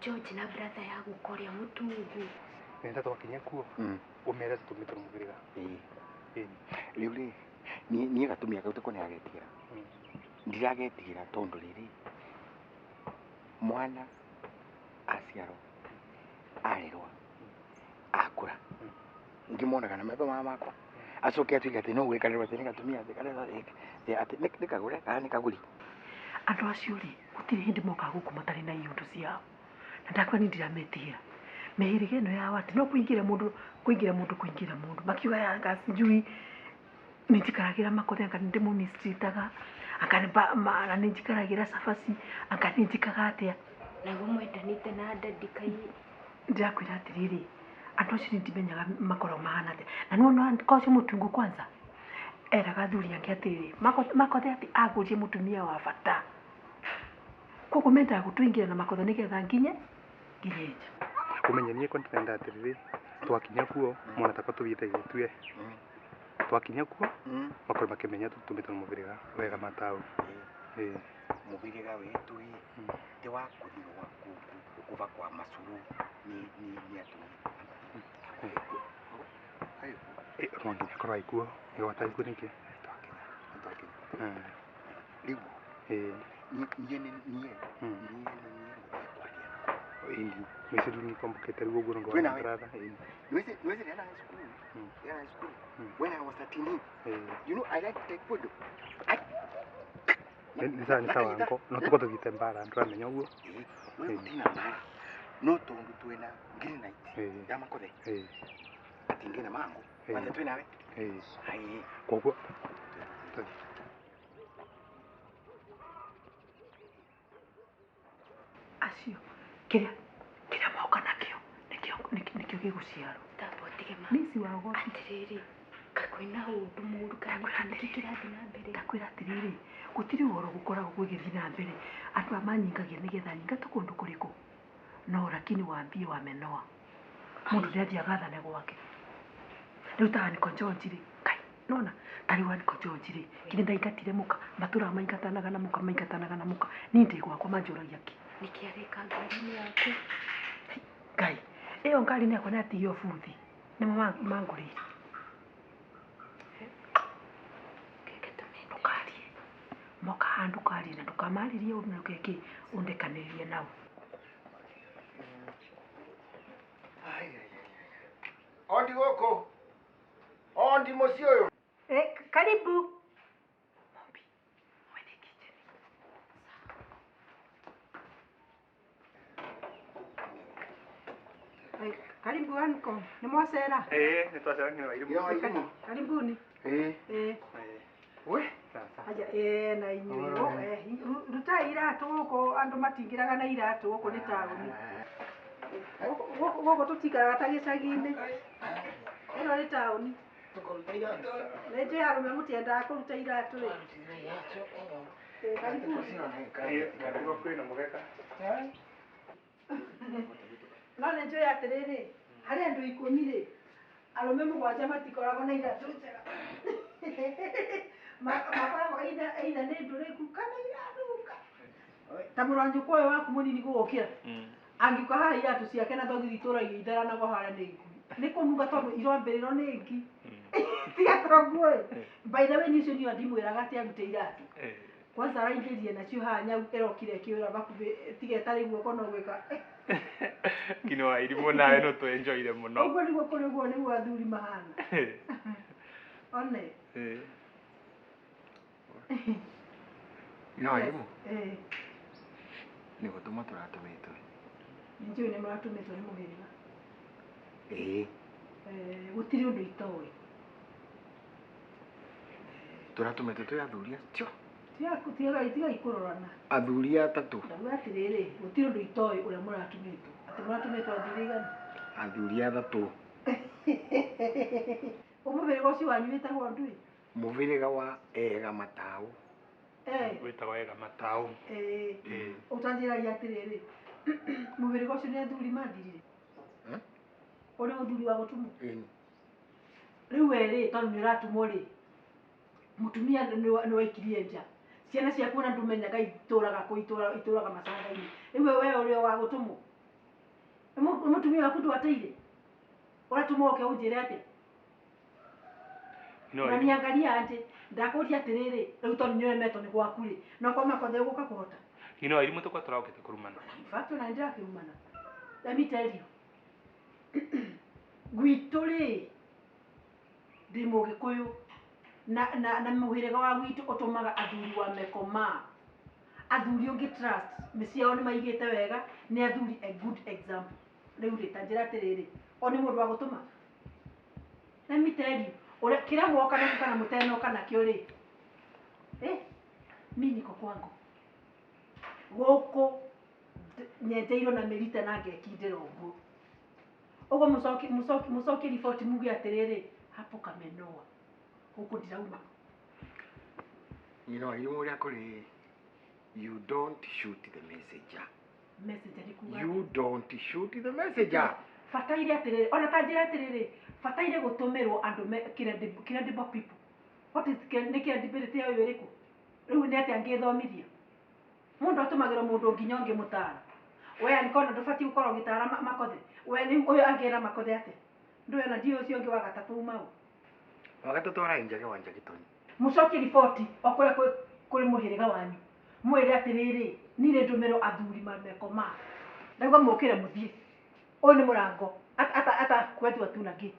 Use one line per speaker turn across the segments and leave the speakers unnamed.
George na brother ya guka ũrĩa mũtungu.
Nenda twakinya kuo ũmere tũtũmĩtwo nĩ mũhĩrĩga.
Ĩĩ.
Ĩni.
Rĩu rĩ, niĩ gatumia kau tiko nĩagetigĩra. Ndiragetigĩra tondũ rĩrĩ, mwana aciarwo, arerwo, akũra, ngĩmonaga na maitho maya makwa, acoke atuĩke atĩ no gwĩkanĩrwo atĩ nĩ gatumia atĩ karĩa atĩ nĩ kagũre kana nĩ kagũri.
Andũ acio rĩ, gũtirĩ hĩndĩ mokaga gũkũ matarĩ na iũndũ ciao. Na ndakwĩra niĩ ndirametigĩra. Mĩhĩrĩga ĩno yao atĩ no kũingĩra mũndũ, kũingĩra mũndũ, kũingĩra mũndũ. Makiuga yanga sijui nĩ njikaragĩra makothe anga nĩ ndĩmũmistreataga, anga nĩ njikaragĩra cabaci, anga nĩ njĩkaga atĩa.
Naguo mwendanĩte na daddy kai.
Ndĩrakwĩra atĩrĩrĩ, andũ acio niĩ ndimenyaga makoragwo mahana atĩa. Na nĩ wona ko ũcio mũtungu kwanza, eraga athuri angĩ atĩrĩrĩ, makothe atĩ agũrie mũtumia wa bata. Koguo mendaga gũtũingĩra na makothe nĩgetha nginye nja.
Ũmenye niĩ ko ndĩrenda atĩrĩrĩ, twakinya kuo, mwana takwa tũthiĩte gĩtue. Twakinya kuo, makorwo makĩmenya tũtũmĩtwo nĩ mũhĩrĩga wega mataũ. Ĩĩ.
Mũhĩrĩga witũ ĩ, ti wa kũthirwo kuba kwa macuru nĩ atumia.
No nginya akorwo aĩ kuo, nĩguo atarĩ kuo nĩkĩ?
Twakinya. Rĩu, niĩ nĩ niĩ, niĩ nĩ niĩ ngũthiĩ kwaria nako.
Ĩni, nĩcio rĩu nĩkombokete rĩu ũguo nĩguo
Twĩna we.
brother. Ĩni.
Nwezi nenda high school. Nenda high school. When I was a teen, you know I like taekwondo.
Nĩ sawa, nĩ sawa nko. No tũkorwo tũthiĩte mbara, ndũramenya ũguo.
Ĩĩ, we gũtirĩ na mbara. No tondũ twĩna green light ya makothe. Atingĩ na mango. Kwanza twĩna we. Ai.
Koguo tũthiĩ.
Acio, kĩrĩa moka nakĩo, nĩkĩo gĩgũciarwo.
Tamba ũtige ma.
Miss wa goti.
Atĩrĩrĩ, kaĩ kwĩna ũndũ mũũru kana nĩkĩ kĩrathiĩ na mbere?
Ndakwĩra atĩrĩrĩ, gũtirĩ ũhoro gũkoragwo gũgĩthiĩ na mbere. Andũ aya manyingagia nĩgetha nyingatwo kũndũ kũrĩkũ. No lakini waambie wamenoa. Mũndũ nĩathiĩ agathane gwake. Rĩu ta Uncle George rĩ, kai, nona, ta rĩu Uncle George rĩ, kĩrĩa ndaingatire mũka, matũraga maingatanaga na mũka, maingatanaga na mũka. Niĩ ndĩ gwakwa manjũragia kĩ?
Nĩkĩ areka ngari-inĩ yaku?
Ngai, ĩyo ngari-inĩ yakwa nĩyatigio buthi. Nĩmo mangũrĩire. Ndũkarie. Moka haha ndũkarie na ndũkamarĩrie ũndũ na ndũgeke ũndekanĩrĩrie nao.
Ondi gũkũ. Ondi mũciĩ ũyũ.
Karibu. Mombi, mwene kitchen. Karibu uncle. Nĩ mwacera?
Ĩĩ, nĩ twacera nginya Wairimu.
Nginya Wairimu.
Karibuni.
Ĩĩ.
Ĩĩ.
We.
Sasa.
Aja, na inyuĩ. Rutai iratũ gũkũ, andũ matingĩraga na iratũ gũkũ nĩ taũni. Gũkũ tũtikaraga ta gĩcagi-inĩ. Ĩno nĩ taũni. Nĩ njũĩ arũme mũtiendaga kũruta iratũ rĩ. Karibuni.
Karibu kwĩna mũgeka.
No nĩ njũĩ atĩrĩrĩ, harĩ andũ 10 rĩ, arũme 7 matikoragwo na iratũ njega. Makoragwo either nĩ ndũrĩku kana iranunga. Ta mũrũ wa nyũkwa ũyũ waku mũnini gũgũkĩra. Angĩũka haha iratũ ciake na thogithi itũragia itharanagwo harĩa nĩ ngui. Nĩ kũnunga tondũ iroambĩrĩrwo nĩ ngi. Tiga toguo ĩ. By the way, niĩ ũcio niĩ ndimwĩraga atĩ arute iratũ. Kwanza araingĩrire nacio haha nyau ĩrokire ĩkĩũra makuhĩ, tiga ĩtarĩ guoko no gwĩka.
Kino Wairimu nawe no twenjoire mũno.
Ũguo nĩguo kũrĩ, ũguo nĩguo athuri mahana. One.
No Wairimu. Nĩ gũtũmwo tũratũmĩtwo.
Nĩ njũĩ nĩ mũratũmĩtwo nĩ mũhĩrĩga.
Ĩĩ.
Gũtirĩ ũndũ itoĩ.
Tũratũmĩtwo twĩ athuri acio.
Tigai kũrorana.
Athuri atatũ.
Ndauga atĩrĩrĩ, gũtirĩ ũndũ itoĩ ũrĩa mũratũmĩtwo. Atĩ mũratũmĩtwo athuri aigana?
Athuri atatũ.
Mũhĩrĩga ũcio wanyu wĩtagwo ndũĩ?
Mũhĩrĩga wa Ega Mataũ.
Wĩtagwo Ega Mataũ.
Ũtanjĩragia atĩrĩrĩ, mũhĩrĩga ũcio nĩ athuri mathirire? Ũrĩ mũthuri wa gũtũmwo?
Ĩni.
Rĩu we rĩ, tondũ nĩ ũratũmwo rĩ, mũtumia nĩ waikirie nja. Ciana ciaku ona ndũmenyaga itũraga kũ, itũraga macanga-inĩ. Rĩu we ũrĩ o wa gũtũmwo? Mutumia waku ndwateire. Ũratũma oke ũnjĩre atĩa?
No.
Na niangalia aje ndakuria atiriri riu tondu niuremetwo ni gwaku ri no kwa Makothe uguka kuhota.
Ngino Wairimu tukwa turaukite kurumana.
In fact ona ndirakirumana. Let me tell you. Gwitũ rĩ ndĩ mũgĩkũyũ na na na mũhĩrĩga wa gwitũ ũtũmaga athuri wa mekoma athuri ũngĩ trust mĩciĩ yao nĩ maigĩte wega nĩ athuri a good example. Rĩu rĩ ta njĩra atĩrĩrĩ o nĩ mũndũ wa gũtũma. Let me tell you ũrĩa kĩrĩa mwoka nakĩo kana mũtenoka nakĩo rĩ mi niko kwangu gũkũ nyenjeirwo na mĩrita na ngekindĩra ũguo ũguo mũcokie riboti muge atĩrĩrĩ hapo kamenoa gũkũ ndirauma.
You know, you ũrĩa kũrĩ you don't shoot the messenger.
Messenger nĩ kuga
You don't shoot the messenger.
Bataire atĩrĩrĩ ona ta njĩra atĩrĩrĩ bataire gũtũmĩrwo andũ me credible people. What is nĩ credibility yayo ĩrĩkũ? Rĩu nĩ atĩa ngĩthomithia mũndũ atũmagĩrwo mũndũ nginya ũngĩmũtara we angĩkorwo ndũbatiĩ gũkorwo ũgĩtara Makothe we rĩu ũyũ angĩra Makothe atĩa ndũĩ ona ndiũĩ ũcio ũngĩ wa gatatũ uma ũ.
Wa gatatũ ararĩ Njage wa Njagĩtonyi.
Mũcokie riboti o kũrĩa kũrĩ mũhĩrĩga wanyu mwĩre atĩrĩrĩ niĩ nĩ ndũmĩrwo athuri mamekoma ndaigua mũkĩre mũthiĩ ũyũ nĩ mũrango ata kwetu hatuna gate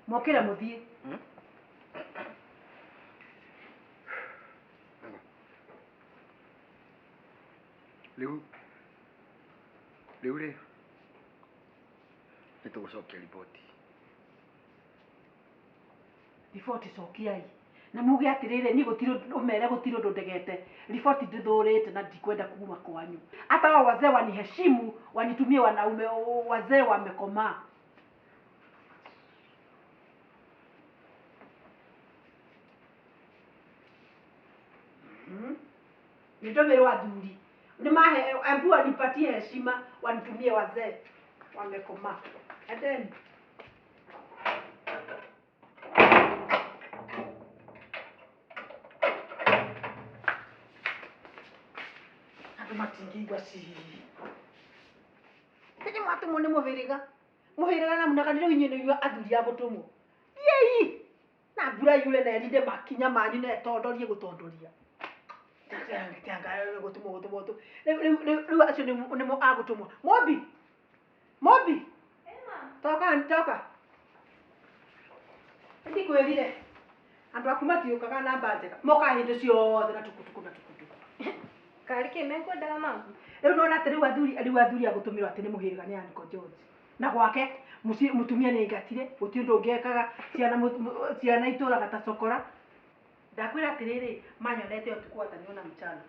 mũkĩre mũthiĩ.
Rĩu rĩ nĩ tũgũcokia riboti.
Riboti cokiai na muge atĩrĩrĩ niĩ gũtirĩ ũmere gũtirĩ ũndũ ndegete riboti ndĩthũrĩte na ndikwenda kuma kwanyu hata wao wazee waniheshimu wanitumie wanaume wazee wamekomaa. Nĩndũmĩrwo athuri nĩmahe ambu wanipatie heshima wanitumie wazee wamekomaa. Endeni. Andũ matingĩigua cii. Nĩ mwatũmwo nĩ mũhĩrĩga. Mũhĩrĩga na mũnaka rĩu inyuĩ nĩinyuĩ athuri a gũtũmwo. Thiĩi na mbura yure na ĩrinde makinya manyu na ĩtondorie gũtondoria. Gũtũmwo gũtũmwo. Rĩu acio nĩmo a gũtũmwo. Mombi. Mombi. Toka toka. Ndikwĩrire. Andũ aku matiũkaga namba njega. Mokaga hĩndĩ ciothe na tukutuku na tukutuku.
Karĩ kĩ mekwendaga mama?
Rĩu nĩwona atĩ rĩu athuri rĩu athuri a gũtũmĩrwo atĩ nĩ mũhĩrĩga nĩ Uncle George. Na gwake mũtumia nĩ aingatire gũtirĩ ũndũ ũngĩ ekaga ciana ciana itũraga ta cokora. Ndakwĩra atĩrĩrĩ manyonete ũtukũ wataniona mchana.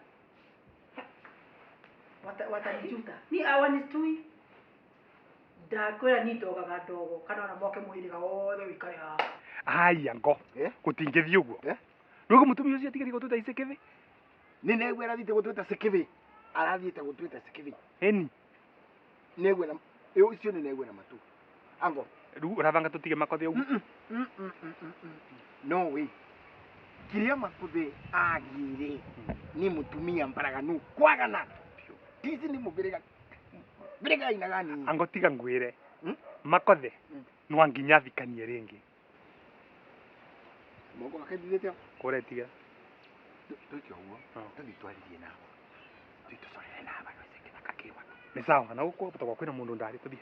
Watanijuta. Ni awanistui. Ndakwĩra ni ndogaga ndogo kana ona moke mũhĩrĩga wothe wĩikare haha.
Aya ngo gũtingĩthiĩ ũguo. Rĩu mũtumia ũcio atigĩrĩire gũtwĩta icikĩbĩ.
Nĩ negua arathiĩte gũtwĩta cikĩbĩ. Arathiĩte gũtwĩta cikĩbĩ.
Ĩni.
Negua na ũcio nĩ negua na matũ. Ango.
Rĩu ũrabanga tũtige Makothe ũguo?
No way. Kĩrĩa Makothe agĩire nĩ mũtumia mbaraganu kwagana. Tici nĩ mũbĩrĩga. Bĩrĩga aina gani?
Ango tiga ngwĩre. Makothe no nginya athikanie rĩngĩ.
Moko akethithĩte
kũrĩa tiga.
Twĩke ũguo tũthiĩ twarĩrie nao tũthiĩ tũcorere nao andũ gĩthaka kĩwa.
Nĩ sawa na gũkũ tondũ kwĩna mũndũ ndarĩ tũthiĩ.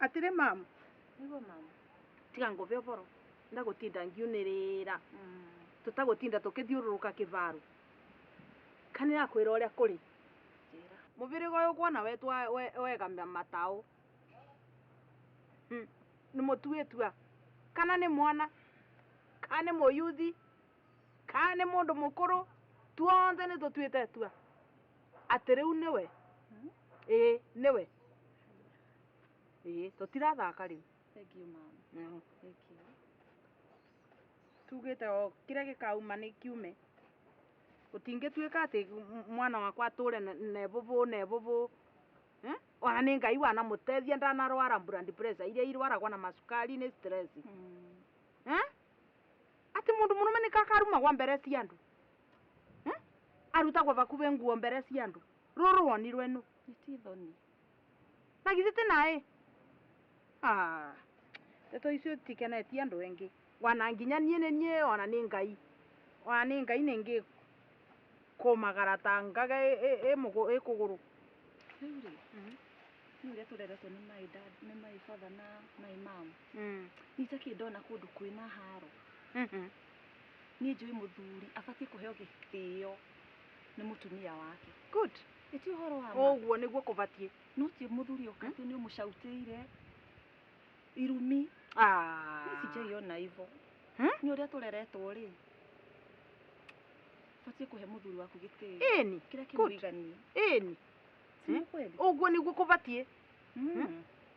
Atĩrĩ mama.
Nĩguo mama.
Tiga ngũbe ũboro ndagũtinda ngiunĩrĩra tũtagũtinda tũkĩthiũrũrũka kĩbaro kanĩra kwĩra ũrĩa kũrĩ mũbĩrĩga ũyũ kuona wetwa wega mataũ nĩ mũtuĩtua kana nĩ mwana kana nĩ mũyuthi kana nĩ mũndũ mũkũrũ tuothe nĩ tũtuĩte tua atĩ rĩu nĩwe ĩĩ nĩwe ĩĩ tũtirathaka rĩu.
Thank you mama. Thank you.
Tugĩte o kĩrĩa gĩkauma nĩ kiume gũtingĩtuĩka atĩ mwana wakwa atũre nebũbũ nebũbũ ona nĩ Ngai wanamũteithia ndanarwara blood pressure iria irwaragwo na macukari nĩ stress. Atĩ mũndũ mũrũme nĩ kakarumagwo mbere cia andũ arutagwo bakube nguo mbere cia andũ Rũrũ wonirwe nũ?
Nĩ ti thoni.
Na githĩ ti naĩ? Ah. Ndeto icio tikenetie andũ engĩ. Wana nginya niĩ nĩ niĩ ona nĩ Ngai. Ona nĩ Ngai nĩngĩ kũmagara ta ngaga ĩ kũgũrũ.
Rĩu rĩ, nĩ ũrĩa tũreretwo nĩ my dad, nĩ my father na my mom. Niĩ takĩ ndona kũndũ kwĩna haro. Niĩ njũĩ mũthuri abatiĩ kũheo gĩtĩo nĩ mũtumia wake.
Good.
Ĩti ũhoro wa ma.
Ũguo nĩguo kũbatiĩ.
No ti mũthuri oka atĩ nĩ ũmũcautĩire irumi.
Ah.
Niĩ sijaiona hivyo.
Hmm?
Nĩ ũrĩa tũreretwo rĩ, batiĩ kũhe mũthuri waku gĩtĩo.
Ĩni.
Kĩrĩa
Good.
kĩmũiganie.
Ĩni.
Si nĩ kweli?
Ũguo nĩguo kũbatiĩ.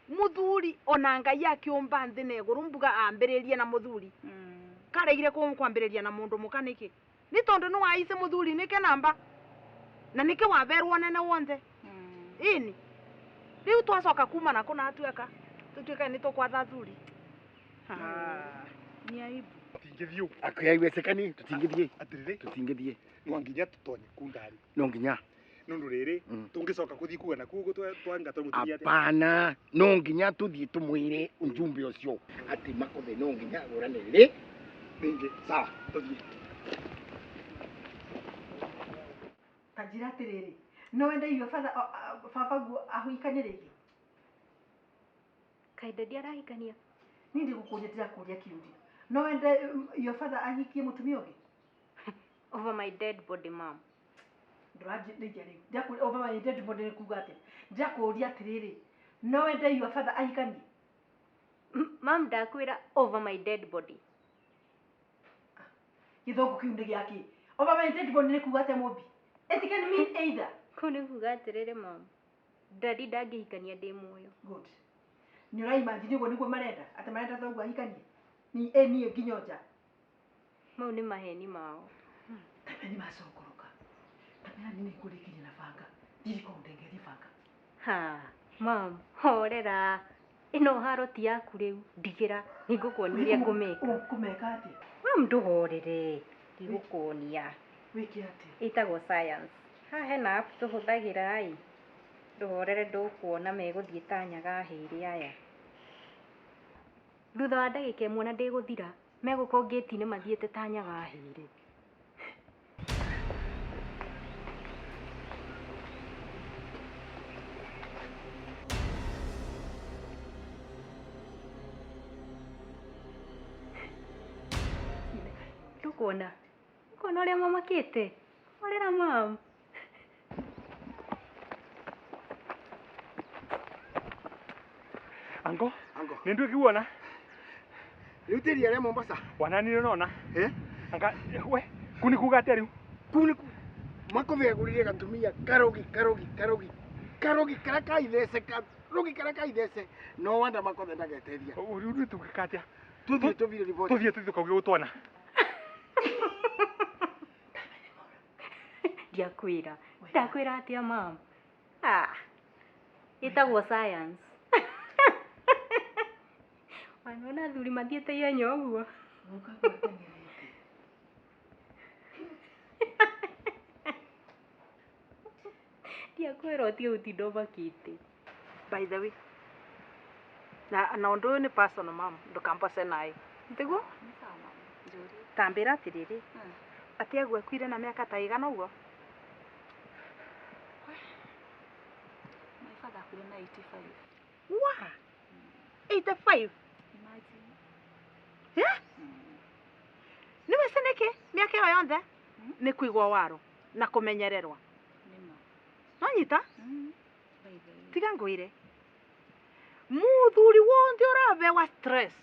Mũthuri ona Ngai akĩũmba nthĩ na igũrũ mbuga ambĩrĩrie na mũthuri. Karegire kwambĩrĩria na mũndũ mũka nĩkĩ? Nĩ tondũ nĩ waice mũthuri nĩke namba. Na nĩkĩ waberwo nene wonthe. Ĩni. Rĩu twacoka kuma na kũna atuĩka. Tũtuĩka nĩ tũkwatha athuri.
Nĩ aibu.
Tũtingĩthiĩ ũguo.
Haiwezekani, tũtingĩthiĩ.
Atĩrĩrĩ,
Tũtingĩthiĩ.
no nginya tũtonye kuu ndani.
No nginya.
Nĩ ũndũ rĩrĩ, tũngĩcoka kũthiĩ kuga na kuu twangatwo mũtumia atĩa?
Hapana, no nginya tũthiĩ tũmwĩre ujumbe ũcio atĩ Makothe no nginya agũrane rĩ
Rĩngĩ, sawa, tũthiĩ.
Ta njĩra atĩrĩrĩ, no wende irio batha baba guo ahikanie rĩngĩ?
Kaĩ daddy arahikania?
Niĩ ndigũkũria ndĩrakũria kĩũria. No wende your father ahikie mũtumia ũngĩ?
Over my dead body, mom.
Ndũranjĩrĩria rĩu. Ndĩrakũria over my dead body nĩ kuga atĩa? Ndĩrakũria atĩrĩrĩ, no wende your father ahikanie?
Mom, ndakwĩra over my dead body.
Gĩthũngũ kĩu nĩ gĩakĩ? Over my dead body nĩ kuga atĩa Mũmbi? It can mean either.
Kũu nĩ kuga atĩrĩrĩ, mom. Daddy ndangĩhikania ndĩ muoyo.
Good. Nĩ ũraimagine ũguo nĩguo marenda? Atĩ marenda thoguo ahikanie? Ni ĩ niĩ nginya nja.
Mau nĩ maheni mao.
Tamenya nĩ macokoroka. Tamenya niĩ nĩngũrĩkirie na banga. Thiĩ riko ũndengerie banga.
Ha, mom, horera. Ĩno haro ti yaku rĩu. Ndigĩra, nĩngũkuonia ũrĩa ngũmĩka.
Ũkũmeka atĩa?
Mom, ndũhorere. Ndigũkuonia.
Wĩke atĩa?
Ĩtagwo science. Haha hena app tũhũthagĩra ĩ. Ndũhorere ndũkuona megũthiĩ ta nyaga hĩrĩ aya. Thutha wa ndagĩka ĩmwe na ndĩgũthira, megũkorwo ngĩti-inĩ mathiĩte ta nyaga hĩrĩ. Ndũkuona? Ndũkuona ũrĩa mamakĩte? Horera mom.
Ango,
Ango.
nĩ nduĩkiguona?
Rĩu tĩri arĩa Mombasa.
Wananire nona?
Eh?
Anga, we, kuu nĩ kuga atĩa rĩu?
Kuu nĩ Makothe agũrire gatumia karogi karogi karogi karogi karĩa kaithece karogi karĩa kaithece no wanda Makothe ndageteria.
Rĩu rĩu tũngĩka atĩa?
Tũthiĩ tũbire riboti.
Tũthiĩ tũthiĩ tũkauge gũtwana.
Ndiakwĩra. Ndakwĩra atĩa mom? Ah. Ĩtagwo science. Wanona athuri mathiĩte ihenya ũguo?
Guka gwateng'erete.
Ndiakwĩra ũtige gũtinda ũmakĩte.
By the way, na ũndũ ũyũ nĩ personal mom, ndũkambose naĩ. Tiguo? Tambĩra atĩrĩrĩ, atĩ aguo akuire na mĩaka ta ĩigana ũguo?
My father akuire na 85.
Wa! 85?
Imagine.
Eh? Nĩ wĩci nĩkĩ mĩaka ĩyo yonthe? Nĩ kũigwo waro na kũmenyererwa.
Nĩma.
Nonyita?
By the way.
Tiga ngwĩre. Mũthuri wonthe ũrabewa stress.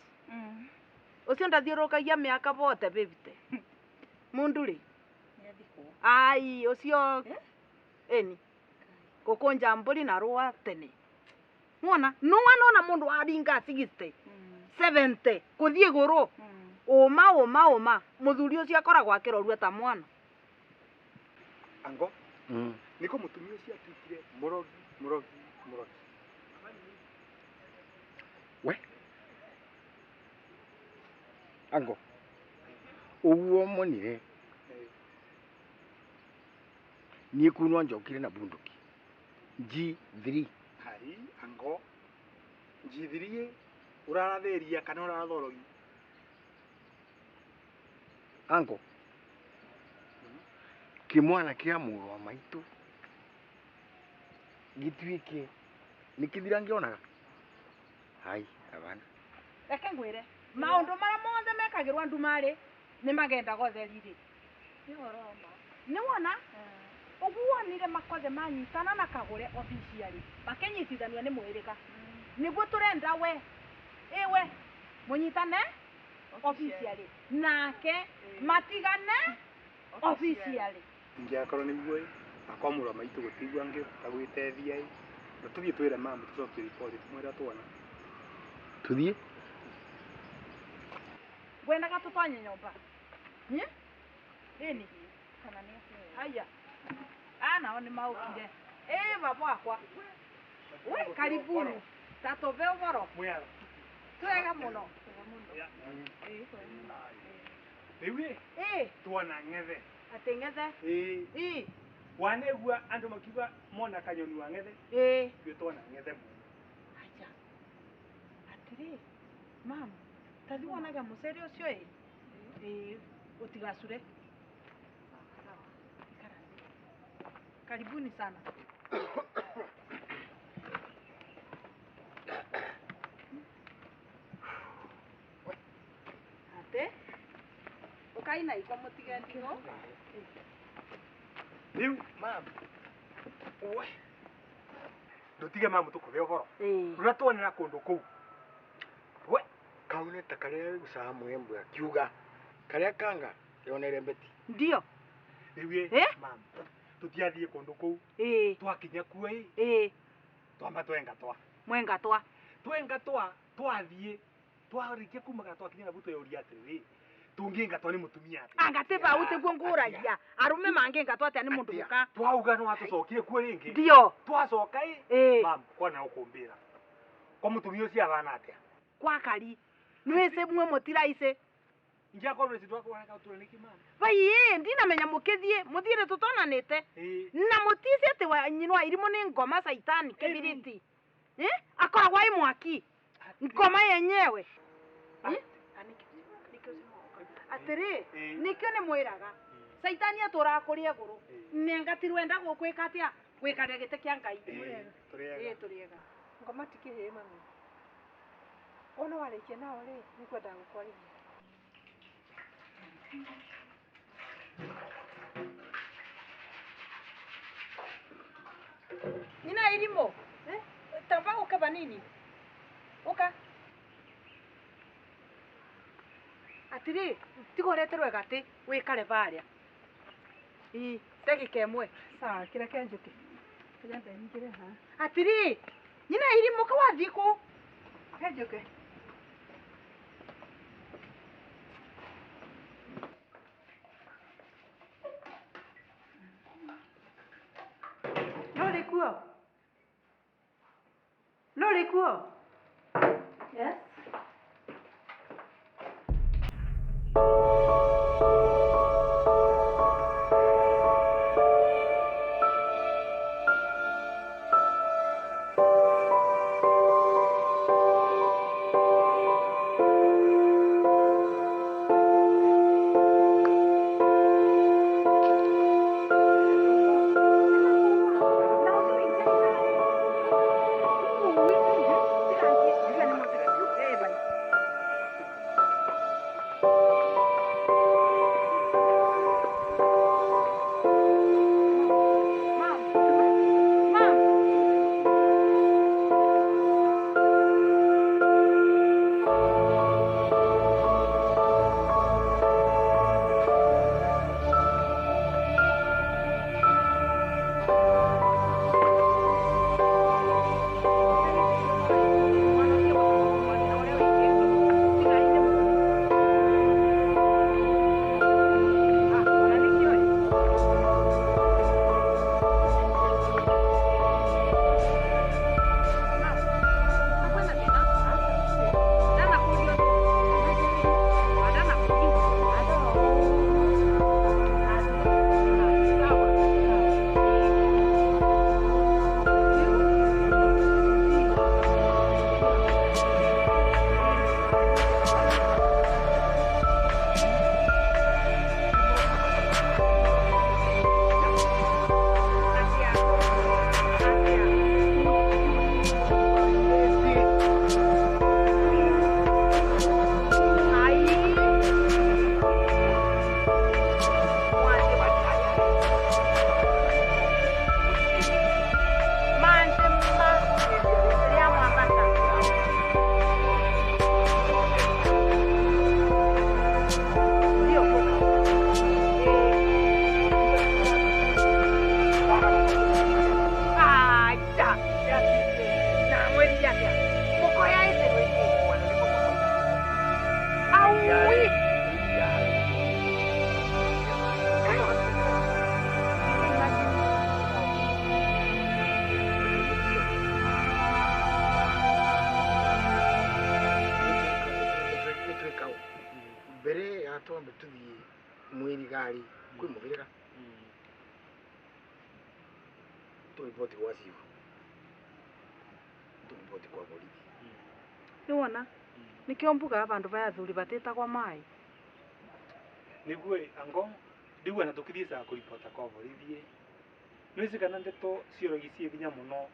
Ũcio ndathiũrũrũkagia mĩaka bote bĩbite. Mũndũ rĩ?
Nĩathikwo.
Ai, ũcio ĩni. Gũkũnja mbũri na rũa tene. Wona? Nũa nona mũndũ aringa 60, 70, kũthiĩ igũrũ. Ũma ũma ũma. Mũthuri ũcio akoragwo akĩrorua ta mwana.
Ango, nĩko mũtumia ũcio atuĩkire mũrogi mũrogi mũrogi.
We. Ango. Ũguo monire. Niĩ kuu no njokire na bunduki. G3.
Hai ango G3 ũrarathĩria kana ũrathorogi?
Ango kimwana kia mũrũ wa maitũ gĩtuĩke nĩ kĩthira ngĩonaga. Hai abana.
Reke ngwĩre maũndũ marĩa mothe mekagĩrwo andũ marĩ nĩ magendaga ũtheri-rĩ.
Nĩ ũhoro wa ma.
Nĩ wona ũguo wonire makothe manyitana na kagũre officially makĩnyitithanio nĩ mwĩrĩga. Nĩguo tũrenda we ĩwe mũnyitane officially nake matigane officially.
Ingĩakorwo nĩguo ĩ akwa mũrũ wa maitũ gũtigua ngĩhota gwĩtethia ĩ na tũthiĩ twĩre mamu tũcokie riboti tũmwĩre tuona.
Tũthiĩ?
Ngwendaga tũtonye nyũmba. Ĩni
Kana nĩ atĩa?
haya aya nao nĩ maũkire. Ĩ baba wakwa we karibuni tatũve ũhoro.
Mwĩara.
Twega mũno.
Rĩu ĩ
Ĩ
tuona ng'ethe.
atĩ ng'ethe.
Ĩ
Ĩ
wanegua andũ makiuga mona kanyoni wa ng'ethe.
Ĩ
Ithuĩ tuona ng'ethe mũno.
Aja atĩrĩ mam tathi wonaga mũcere ũcio ĩ ĩ ũtigacure. Ikara thĩ. Karibuni sana. Ate ũkaina iko mũtige ndigũ.
Rĩu mam we ndũtige mamu tũkũhe ũhoro rũrĩa tuonera kũndũ kũu we
Kau nĩ ta karĩa gũcaga mwembwe akiuga karĩa kanga yonere mbeti.
Ndio.
Rĩu ĩ mam tũtiathiĩ kũndũ kũu
Ĩ
twakinya kuo ĩ
ĩ
twamba twengatwa.
Mwengatwa.
Twengatwa twathiĩ twarĩkia kumagara twakinya na tweyũria atĩrĩrĩ tũngĩngatwa nĩ mũtumia atĩa?
Anga tĩ bau tĩguo ngũragia arũme mangĩngatwa atĩa nĩ mũndũ mũka?
Twauga no watũcokire kuo rĩngĩ.
Ndio.
Twacoka ĩ
Ĩ
mam kwana ũkũmbĩra kwa mũtumia ũcio ahana atĩa?
Kwa kari nwĩcĩ mwe mũtiraici.
Ingĩakorwo nĩ twakũreka ũtũre nĩkĩ mam?
Vai ĩ ndinamenya mũkĩthiĩ mũthiĩre tũtonanĩte na mũtici atĩ wa nyina wa irimũ nĩ ngoma caitani kĩbiriti. Akoragwo ĩ mwaki ngoma yenyewe. Atĩrĩ nĩkĩo nĩ mwĩraga caitani atũraga kũrĩa igũrũ nengatirwo enda gwĩka atĩa gwĩkaria gĩtĩ kĩa Ngai.
Tũrĩega.
Ĩ tũrĩega.
Ngoma ti kĩhĩĩ mami. Wona warĩkia nao rĩ nĩngwendaga gũkwarĩria.
Nina irimũ tamba ũke vanini ũka. Atĩrĩ tiga ũreterwo gatĩ wĩkare varĩa. Ĩ ndagĩka ĩmwe.
Sawa kĩreke njũke. Kĩrĩa nyingĩre haha.
Atĩrĩ nyina irimũ ka wathiĩ kũ?
Reke njũke. No rĩ kuo? No rĩ kuo?
Yes.
Wega twambe tuthie mwirigari kwi muthirika. Turipoti gwa cibu. Turipoti kwa borithi.
Niwona nikio mbuga abandu baya thuri batitagwa mai.
Niguo ango ndigua na tukithie kuripota kwa borithi. Nwisi kana ndeto ciorogi ciĩ hinya muno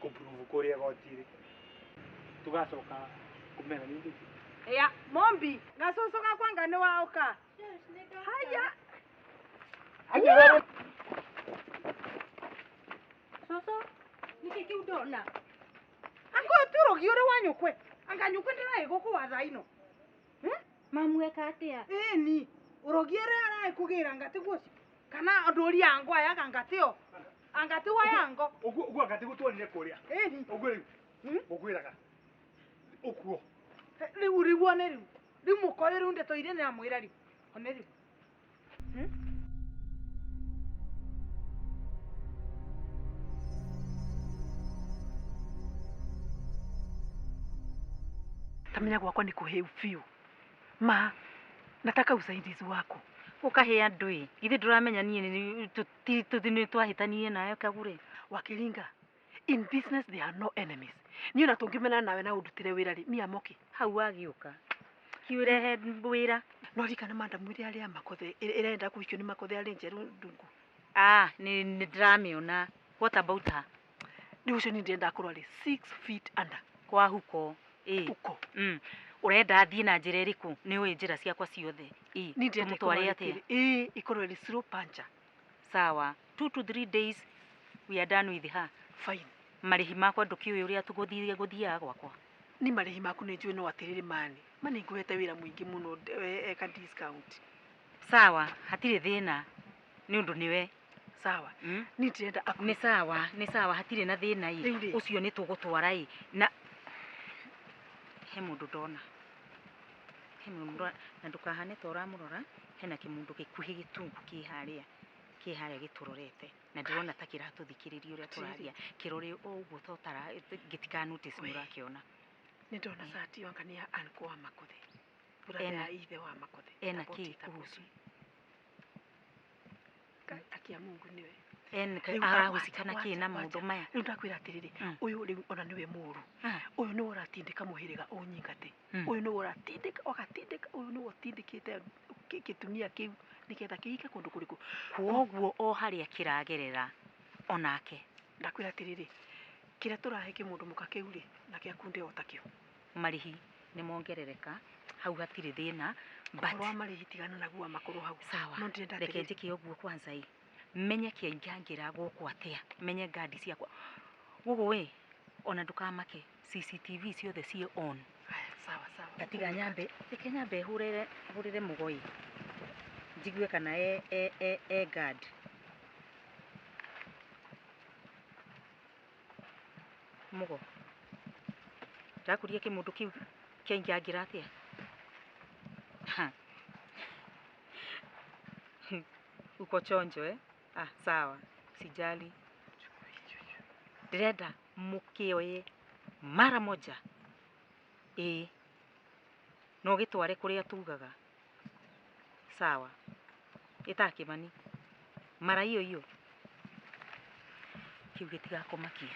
kuprove kuria gotire. Tugacoka kumena nindi.
Ya mombi gacucu gakwa nga ni waoka. Haya.
Haya.
Cucu niki kiu ndona. Ango turogi uri wa nyukwe. Anga nyukwe ndirai guku wa thaino.
Mamweka atia?
Ĩni urogi uri arai kugira ngati guo. Kana nduri yango aya ngatio. Angati wa yango.
Uguo uguo angati gutwarire kuria.
Ĩni.
Uguo riu. Ukwiraga. Ukuo.
Riu riu one riu. Riu mukoyo riu ndeto iria namwira riu. One riu.
Tamenya gwakwa ni kuheu fiu. Ma nataka usaidizi wako.
Ukahea ndui ithi nduramenya nie ni twahitanie nayo kagure.
Wakiringa, in business there are no enemies. Niĩ ona tũngĩmena nawe na ũndutĩre wĩra rĩ, mia moki.
Hau wagiuka kiurehe wĩra.
No ririkana madamu ĩrĩa arĩa makothe ĩrenda kũhikio nĩ makothe arĩ njerũ ndungu.
Ah, nĩ ndĩramĩona. What about her?
Rĩu ũcio niĩ ndĩrenda akorwo arĩ 6 feet under.
Kwa huko. Ĩ.
Huko.
Urenda thiĩ na njĩra ĩrĩkũ? Nĩ ũĩ njĩra ciakwa ciothe. Ĩ, tũmũtware atĩa?
Ĩ, ikorwo ĩrĩ slow puncher.
Sawa. 2 to 3 days we are done with her.
Fine.
Marĩhi makwa ndũkĩũĩ ũrĩa tũgũthiĩ gũthiaga gwakwa.
Ni marĩhi maku nĩ njũĩ no atĩrĩrĩ mani. Mani ngũhete wĩra mũingĩ mũno eka discount.
Sawa, hatirĩ thĩna. Nĩ ũndũ nĩwe.
Sawa. Ni ndĩrenda aku.
Nĩ sawa, nĩ sawa, hatirĩ na thĩna ĩ. Ũcio nĩ tũgũtwara ĩ. Na he mũndũ ndona. He mũndũ na ndũkahane ta ũramũrora, hena kĩmũndũ gĩkuhĩ gĩtungu kĩ harĩa gĩtũrorete. Na ndĩrona ta kĩratũthikĩrĩria ũrĩa tũraria. Kĩrore o ũguo ta ũtara gĩtika notice nĩ ũrakĩona.
Nĩ ndona cati anga nĩ ya uncle wa Makothe. Brother ya ithe wa Makothe.
Ena kĩ kuhusu?
Akia Mungu niwe.
Arahusika kĩ na maũndũ maya?
Rĩu ndakwĩra atĩrĩrĩ, ũyũ rĩu ona nĩwe mũũru. Ũyũ nĩwe ũratindĩka mũhĩrĩga ũnyingate. Ũyũ nĩwe ũratindĩka ũgatindĩka, ũyũ nĩwe ũtindĩkĩte gĩtumia kĩu nĩgetha kĩhike kũndũ kũrĩkũ.
Kwoguo o harĩa kĩragerera onake.
Ndakwĩra atĩrĩrĩ, kĩrĩa tũrahe kĩmũndũ mũka kĩu rĩ, na gĩakunde o ta kĩo.
Marĩhi nĩ mongerereka, hau hatirĩ thĩna.
Ũhoro wa marĩhi tigana naguo makorwo hau.
Sawa. Reke njĩke ũguo kwanza ĩ. Menye kĩaingangĩra gũkũ atĩa, menye ngandi ciakwa gũkũ ĩ, ona ndũkamake CCTV ciothe ciĩ on.
Sawa sawa.
Gatiga nyambe, reke nyambe hũrĩre mũgoi njigue kana e guard. Mũgo ndakũria kĩmũndũ kĩu kĩaingangĩra atĩa? Uko chonjo eh? Ah, sawa. Sijali. Ndĩrenda mũkĩoye mara moja. Ĩ. No gĩtware kũrĩa tugaga. Sawa. Ĩta Kĩmani. Mara hiyo hiyo. Kĩu gĩtigakũmakie.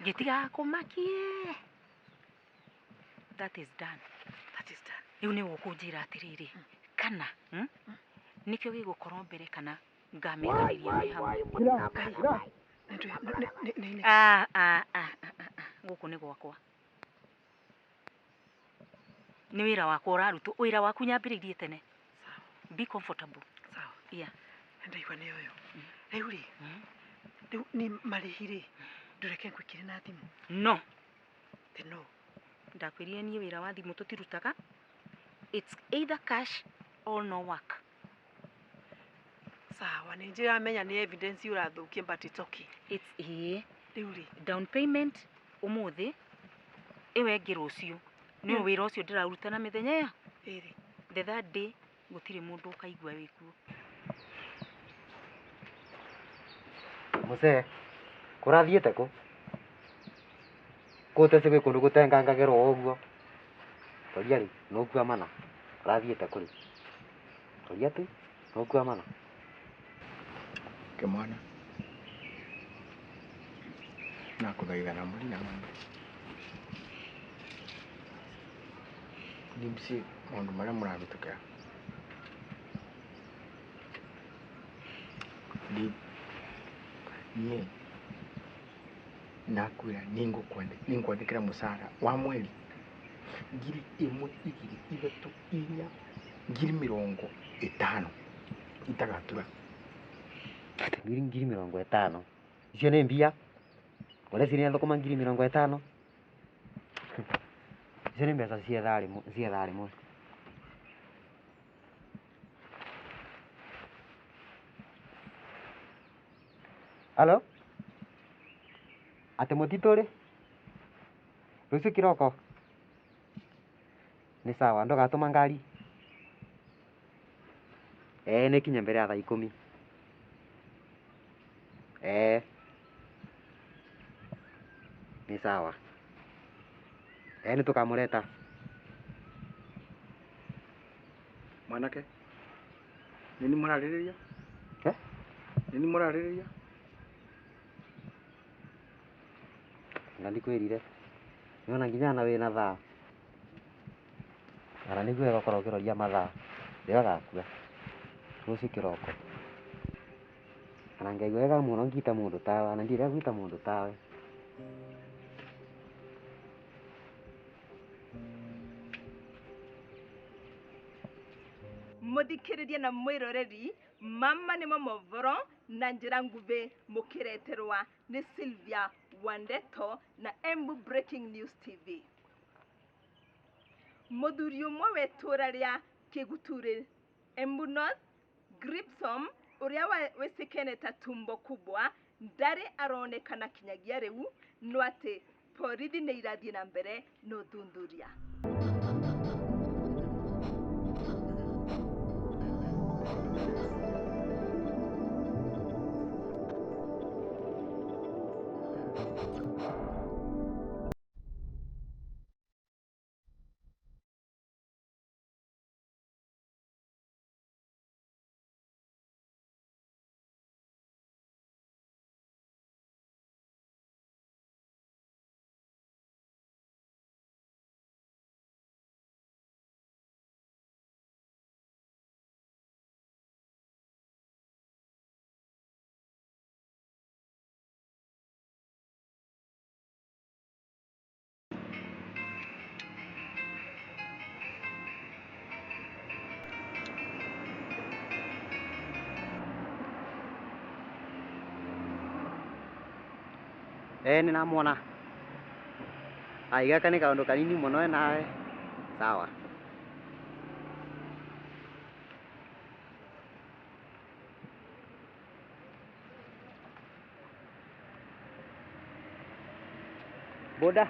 Gĩtigakũmakie. That is done.
That is done.
Rĩu nĩ ũkũnjĩra atĩrĩrĩ, kana nĩkĩo gĩgũkorwo mbere kana ngamekanĩria me hamwe. Ah ah ah gũkũ nĩ gwakwa. Nĩ wĩra wakwa ũrarutwo, wĩra waku nyambĩrĩirie tene. Be comfortable.
Sawa.
Yeah.
Ndaigua nĩ ũyũ. Rĩu rĩ, rĩu ni marĩhi rĩ, ndũreke ngwĩkĩre na thimũ.
No.
No.
Ndakwĩrire niĩ wĩra wa thimũ tũtirutaga. It's either cash or no work.
Sawa, nĩ ndĩramenya nĩ evidence ũrathũkia but it's okay.
It's ĩĩ.
Rĩu rĩ,
down payment ũmũthĩ, ĩyo ĩngĩ rũciũ. Nĩ wĩra ũcio ndĩraruta na mĩthenya ya
ĩrĩ.
The third day gũtirĩ mũndũ ũkaigua wĩkuo.
Muse, kũrathiĩte kũ? Kũteci gwĩ kũndũ gũtengangagĩrwo ũguo. Toria rĩu nũkua mana ũrathiĩte kũrĩ toria tu nũkua mana
Kĩmwana nakũthaitha na mũri na ng'ombe ndimsi maũndũ marĩa mũrahĩtũkĩra niĩ nakwĩra nĩngwandĩkĩra mũcara wa mweri 1000 2 3 4 50,000 itagatura
50,000 icio nĩ mbia ũrĩa cirĩ thũkũma 50,000 icio nĩ mbeca cia thaa rĩmwe Halo atĩ mũtitũ rĩ rũciũ kĩroko nĩ sawa ndũgatũma ngari nĩ kinya mbere ya thaa 10 nĩ sawa nĩ tũkamũreta
mwanake nĩ mũrarĩrĩria nĩ mũrarĩrĩria
na ndikwĩrire nĩwona nginya na wĩna thaa ona nĩguo wega ũkorwo ũkĩroria mathaa rĩrĩa ũgakua rũciũ kĩroko ona ngaigua wega mũno ngĩita mũndũ tawe ona ndirenda gwĩta mũndũ tawe
Muthikiriria na mwiroreri mama nĩmo movoro na njĩra nguhĩ mũkĩreterwa nĩ Sylvia Wandeto na Embu Breaking News TV. Mũthuri ũmwe wa itũũra rĩa Kĩguturĩ Embu North Gripsom ũrĩa wĩcĩkene ta Tumbo Kubwa ndarĩ aronekana kinyagia rĩu no atĩ borithi nĩ irathiĩ na mbere na ũthuthuria.
Nĩ namwona ai gaka nĩ kaũndũ kanini mũno we nawe sawa boda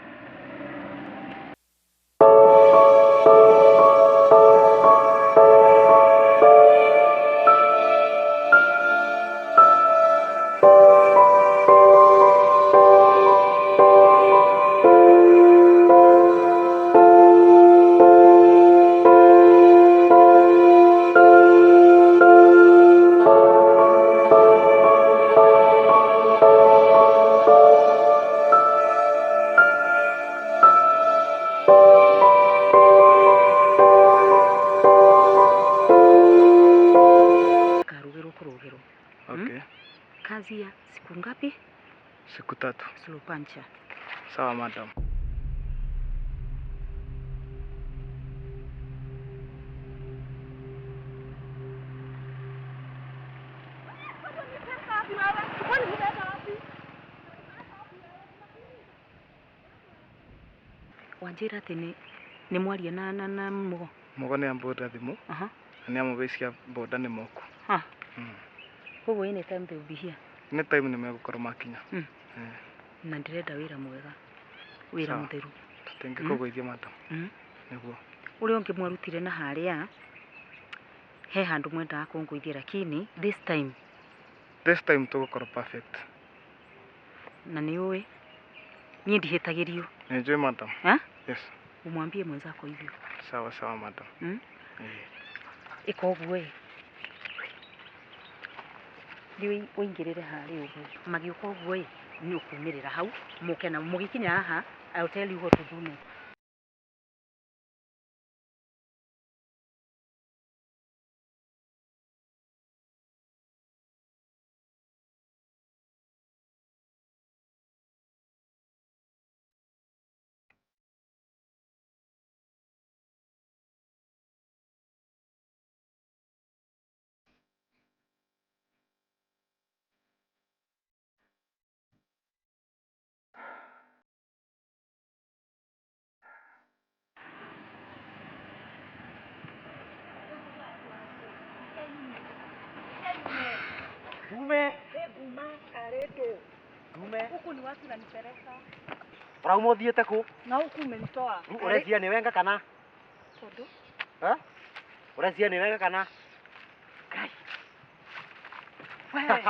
Okay.
Kazi ya siku ngapi?
Siku 3.
Slow puncher.
Sawa madam.
Wanjĩra atĩ nĩ mwaria na Mũgo.
Mũgo nĩ ambũrĩra thimũ.
Aha.
Na nĩ amũbecia boda nĩ moku.
Ha. Koguo any time they will be here.
Any time nĩ megũkorwo makinya.
Na ndĩrenda wĩra mwega. Wĩra mũtheru.
Tũtingĩkũgũithia madam. Nĩguo.
Ũrĩa ũngĩ mwarutire na harĩa he handũ mwendaga kũngũithia lakini this time
tũgũkorwo perfect.
Na nĩ ũĩ niĩ ndihĩtagĩrio.
Nĩ njũĩ madam.
Ha?
Yes.
Umwambie mwenzako hivyo.
Sawa sawa madam.
Ika ũguo ĩ. Rĩu ũingĩrĩre harĩa ũguo. Magĩũka ũguo ĩ, nĩ ũkumĩrĩra hau mũke na mũgĩkinya haha, I'll tell you what to do next.
Huku ni watu nanipeleka.
Urauma uthiĩte kũ?
Na huku umenitoa.
Ũrecia nĩ wenga kana?
Tondu?
Eh? Ũrecia nĩ wenga kana?
Ngai. Wewe.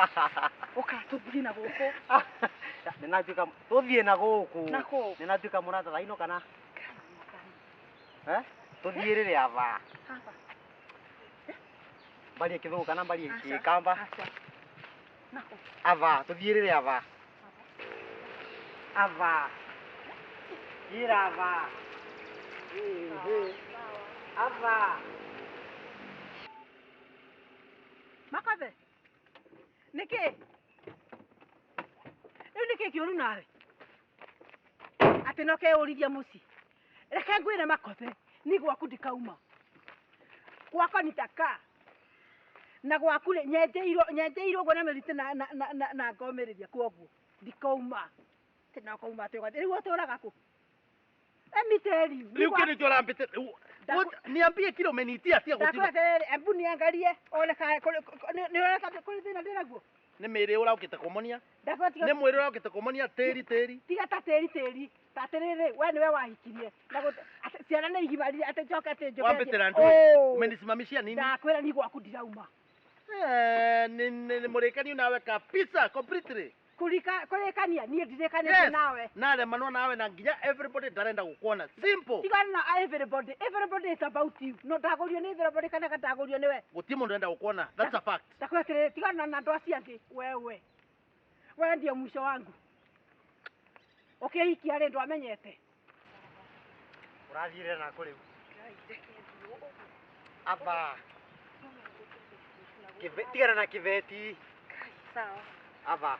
Ũka tũthiĩ na gũkũ.
Nĩnatuĩka tũthiĩ na gũkũ.
Na kũ?
Nĩnatuĩka mũrata thaa ino kana? Eh? Tũthiĩ rĩrĩ aba.
Haba.
Mbarie kĩthũngũ kana mbarie gĩkamba?
Aca. Na kũ?
Aba, tũthiĩ rĩrĩ aba. Ava. Irava. Ava.
Makothe. Nĩkĩ? Rĩu nĩkĩ kĩũru nawe? Atĩ no keũrithia mũciĩ. Reke ngwĩre Makothe, ni gwaku ndikauma. Gwakwa nitakaa. Na gwaku rĩ, nyenjeirwo ũguo na mĩrita na ngomĩrĩria kwoguo ndikauma. Tena ukauma atĩ ũgathiĩ. Rĩu ũtũraga kũ? Let me tell you.
Rĩu kĩndũ kĩo ũrambĩte niambie kile umeniitia tia gũtirĩ.
Ndakwĩra embu niangarie one kana nĩ ũreka kũrĩ thĩna ndĩnaguo.
Nĩ mĩĩrĩ ũraũkĩte kũmonia? Nĩ mwĩrĩ ũraũkĩte kũmonia tĩri tĩri.
Tiga ta tĩri tĩri. Ta atĩrĩrĩ we nĩwe wahikirie. Na ciana nĩ igimarire atĩ njoke atĩ njoke.
Wambĩtĩra ndũĩ. Umenisimamishia nini?
Ndakwĩra ni gwaku ndirauma.
Ni mũrĩkaniu nawe kabisa completely.
Kurikania niĩ ndirĩkanĩte nawe.
Naremanwo nawe na nginya everybody ndarenda gũkuona. Simple.
Tigana na everybody. Everybody is about you. No ndagũrio nĩ everybody kana ndagũrio nĩwe.
Gũtirĩ mũndũ ũrenda gũkuona. That's a fact.
Ndakwĩra atĩrĩrĩ tigana na andũ acio angĩ wewe. We ndio mwisho wangu. Ũkĩhikia rĩ ndwamenyete.
Ũrathiĩre nakũ rĩu? Aba. Tigana na kĩbeti.
Sawa.
Aba.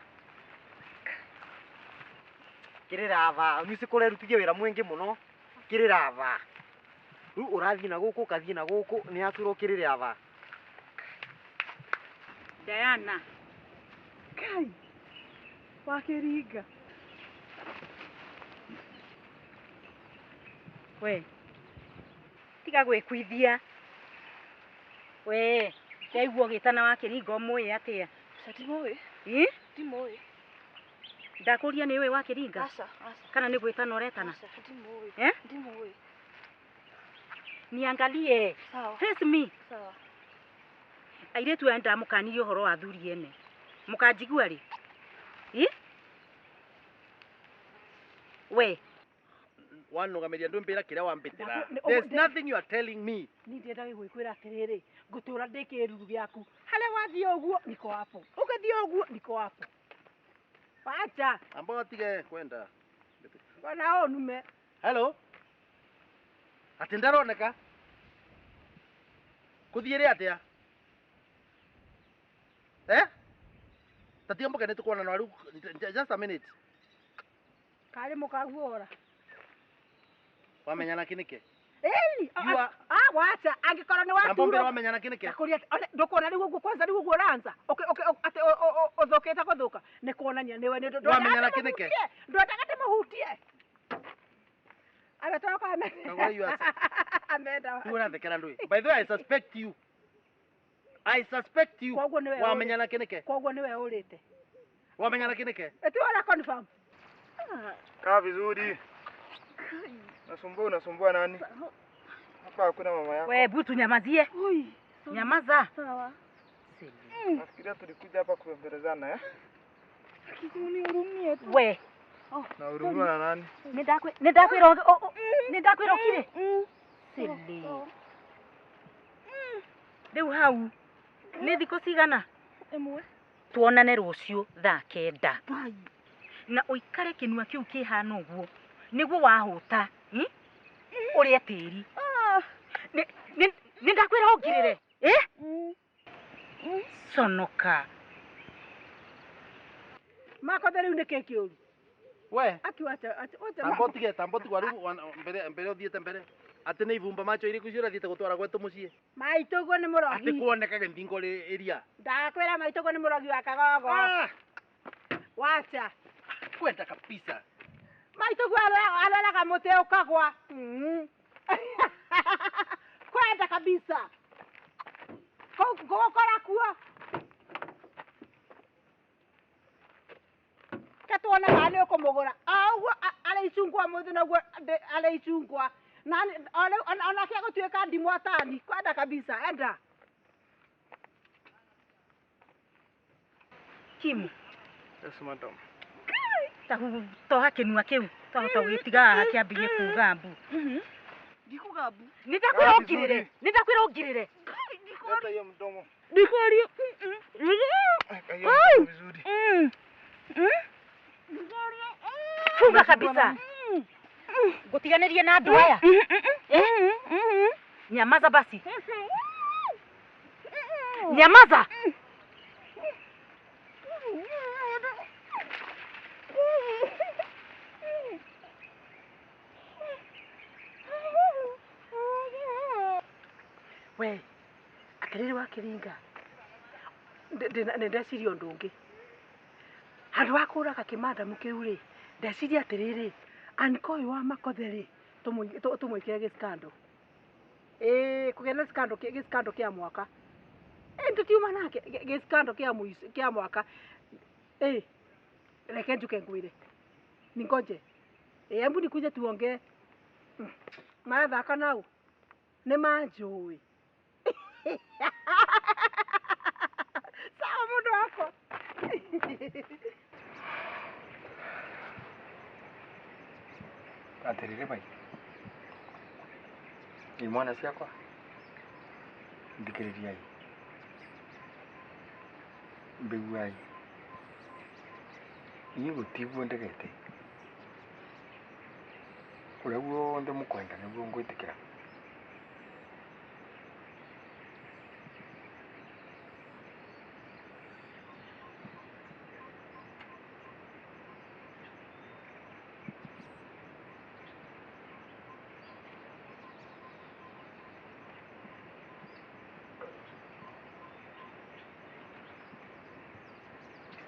Kirira aba, nĩ kũrerutithia wĩra mwingĩ mũno. Kirira aba. Rĩu ũrathiĩ na gũkũ ũkathiĩ na gũkũ nĩ atwĩrwo kĩrĩre aba.
Diana.
Kai. Wakĩringa.
We. Tiga gwĩkuithia. We, ndaigua ũgĩtana wakĩringa ũmũĩ atĩa?
Ndimũĩ.
Ĩ?
Ndimũĩ.
Ndakũria nĩ ũĩ wakĩringa?
Aca, aca.
Kana nĩ gwĩtana ũretana?
Aca, ndimũĩ.
Eh?
Ndimũĩ.
Niangalie.
Sawa.
Face me.
Sawa.
Airĩtu aya ndamũkanirie ũhoro wa athuri ene. Mũkanjigua rĩ? Ĩ? We.
Wanũgamĩria ndũmbĩra kĩrĩa wambĩtĩra. There's nothing you are telling me.
Niĩ ndĩrenda gũkwĩra atĩrĩrĩ, ngũtũra ndĩ kĩruru gĩaku. Harĩa wathiĩ ũguo niko hapo. Ũgĩthiĩ ũguo niko hapo. Wacha.
Ambao tige kwenda.
Bwana onume.
Hello. Ati ndaroneka. Kuthiire atia? Eh? Tatiga mboka nĩ tukuona na rĩu just a minute.
Kari mukaguora.
Wamenyana kinike?
Ĩni. Wacha angĩkorwo nĩ
watura. Mbere wamenyana kinike?
Ndakuria ndũkuona rĩu ũguo kwanza rĩu ũguo ũranza. Atĩ ũthũkĩte gũthũka. Nĩ kuonania nĩwe nĩ
wamenyana kinike?
Ndwendaga ndĩmũhutie. Ametoroka amenda.
Rĩu ũrathekera ndũĩ. By the way, I suspect you. I suspect you.
Koguo nĩwe
wamenyana kinike?
Koguo nĩwe ũrĩte.
Wamenyana kinike?
Eti wala confirm.
Kaa vizuri. Nasumbua, unasumbua nani? Hapa hakuna mama yako.
We butu nyamazie. Nyamaza.
Sawa.
Nafikiria tulikuja hapa kubembelezana eh?
Unihurumie tu.
We,
Na urumiwa na nani?
Nĩ ndakwĩra ũkire. Silly. Rĩu hau nĩ thikũ cigana?
Ĩmwe.
Tuonane rũciũ thaa 9. Na ũikare kĩnua kĩu kĩhana ũguo nĩguo wahũta ũrĩe tĩri. Nĩ ndakwĩra ũngirĩre. Sonoka.
Makothe rĩu nĩ kĩ kĩũru?
We.
Akiwacha wacha.
Tamboti kwa riu mbere uthiete mbere. Ati nĩ ibumba macho iriku icio ũrathiĩte gũtwara gwetũ mũciĩ.
Maitũguo nĩ mũrogi.
Ati kuonekage nthingo ĩria.
Ndakwĩra maitũguo nĩ mũrogi wa kagogo. Wacha.
Kwenda kabisa.
Maitũguo aroraga mũtĩ ũkagwa. Kwenda kabisa. Gũgũkora kuo. Ketuona kana nĩ ũkũmũgũra. O ũguo arĩ icungwa mũthĩ noguo arĩ icungwa. Na onake agũtuĩka ndimũ atani. Kwenda kabisa, enda.
Kimu.
Yes, madam.
Toha kĩnua kĩu. Twahota gũgĩtiga haha kĩambie kuga mbu.
Ndikuga mbu.
Nĩ ndakwĩra ũngirĩre. Nĩ ndakwĩra ũngirĩre.
Leta hiyo mdomo.
Ndikũria.
Weka hiyo mdomo vizuri.
Funga kabisa. Ngũtiganĩrie na andũ aya. Nyamaza basi. Nyamaza.
We, atĩrĩrĩ wa kĩringa. Nĩ ndeciria ũndũ ũngĩ. Handũ ha kũraga kĩmandamu kĩu rĩ, ndeciria atĩrĩrĩ, anko ũyũ wa Makothe rĩ, tũmwĩkĩre gĩskando. Kũgĩa na gĩskando kĩa mwaka. Tũtiuma nake gĩskando kĩa mwaka. Reke njuke ngwĩre. Ningoje. Hebu nikuje tuongee. Marathaka nau. Nĩ manjũĩ. Sawa mũndũ wakwa.
Atĩrĩrĩ bai. Imwana ciakwa. Thikĩrĩriai. Mbiguai. Inyuĩ gũtiguo ndegete. Ũrĩa guothe mũkwenda nĩguo ngwĩtĩkĩra.